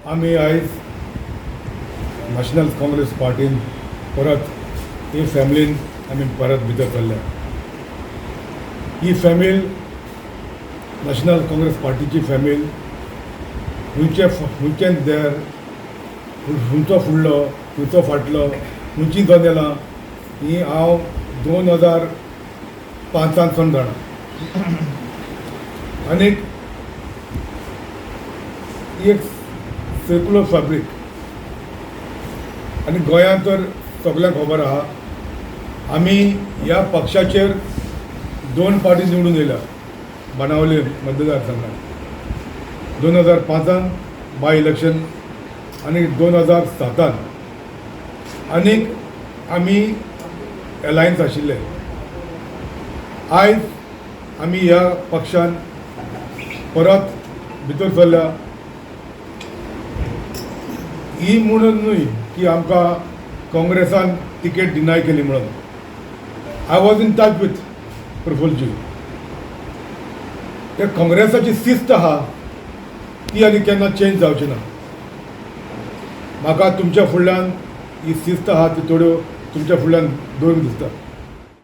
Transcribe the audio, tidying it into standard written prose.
आमी आयज नॅशनल काँग्रेस पार्टीन परत ही फॅमिलीन आमी परत भितर सरल्या. ही फॅमिल, नॅशनल काँग्रेस पार्टीची फॅमिल, खंयचे खंयचे देर, खंयचो फुडलो, खंयचो फाटलो, खंयची जनेलां ही हांव 2005 सावन जाणा. आनीक ही एक सर्कुलर फॅब्रीक आनी गोंयांत तर सगल्यांक खबर आहा, आमी ह्या पक्षाचेर दोन फावटी निवडून येयल्या. बाणावले मतदारसंघात 2005 त बाय इलेक्शन आनी 2007 त. आनीक आमी एलायन्स आशिल्ले. आयज आमी ह्या पक्षान परत भितर सरल्या ही म्हणून न्हय की आमकां काँग्रेसान तिकेट डिनाय केली म्हणून. I was in touch with प्रफुल्लजी. ते काँग्रेसाची शिस्त आहा, ती आनी केन्ना चेंज जावची ना. म्हाका तुमच्या फुडल्यान ही शिस्त आहा ती थोड्यो तुमच्या फुडल्यान दवरूंक दिसता.